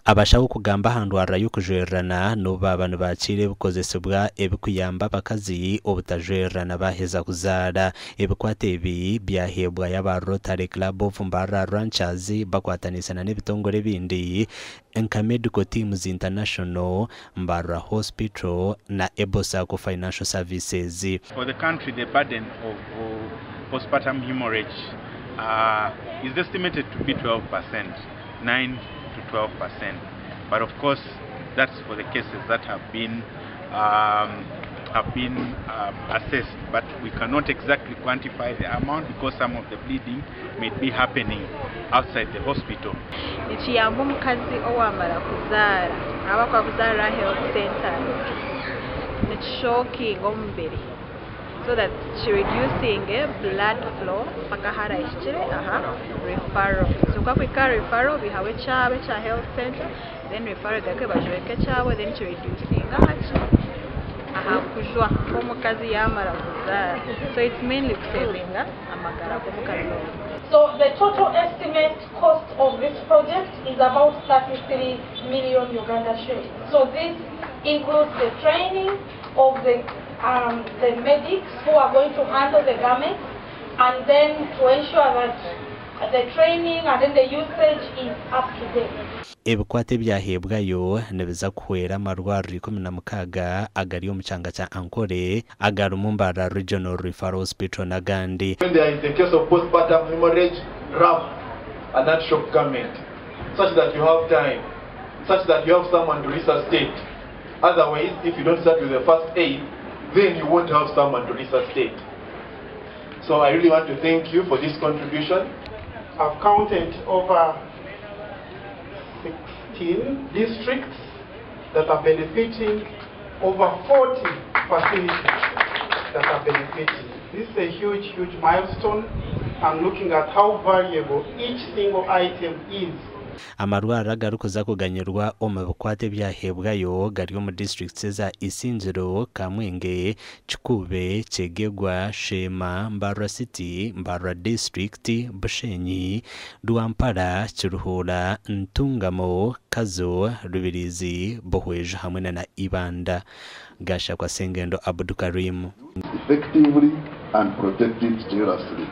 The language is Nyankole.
Abashaho kugamba aha ndwara y'okujwererana n'obu baaba nibakiira ebikozesebwa ebikuyamba abakazi obutajwererana baheza kuzaara. Ebikwato ebi byaheebwayo aba Rotary Club of Mbarara Ranchers bakwataniise n'ebitongore ebindi nka Medical Teams International, Mbarara Hospital na Ebosaco Financial Services. For the country, the burden of postpartum hemorrhage is estimated to be 12%, 9 to 12%. But of course, that's for the cases that have been assessed, but we cannot exactly quantify the amount because some of the bleeding may be happening outside the hospital. Nikiyamba omukazi owamara kuzaara aba kwakuzaarira health center, nikishockinga omubiri so that kireducing blood flow paka harahikire aha referral. So kwakwika referral, bihawe ekyabo ekya health center, then referral egaruke bajweke ekyabo, then kireducinga haki aha kujwa kw'omukazi yamara kuzaara. So it's mainly kusavinga amagara g'omukazi ogwo. So the total estimate cost of this project is about 33 million Uganda shillings. So this includes the training of the medics who are going to handle the garments, and then to ensure that the training and then the usage is up to date. Ebikwato ebyaheebwayo nibiza kuhwera amarwariro 16 agari omu kyanga kya Ankole, agarimu Mbarara Regional Referral Hospital n'agandi. When there is a case of postpartum hemorrhage, wrap an anti-shock garment such that you have time, such that you have someone to resuscitate. Otherwise, if you don't start with the first aid, then you won't have someone to resuscitate. So I really want to thank you for this contribution. I've counted over 16 districts that are benefiting, over 40 facilities that are benefiting. This is a huge, huge milestone. I'm looking at how valuable each single item is. Amarwariro agarikuza kuganyirwa omu bikwate ebyahebwayo gari omu disitulikiti eza Isingiro, Kamwenge, Kikuube, Kyegegwa, Sheema, Mbarara City, Mbarara District, Bushenyi, Rwampara, Kiruhura, Ntungamo, Kazo, Rubirizi, Buhweju hamwe na Ibanda. Gashakwa Sengendo Abdukarim. Effectively and protect it jealously.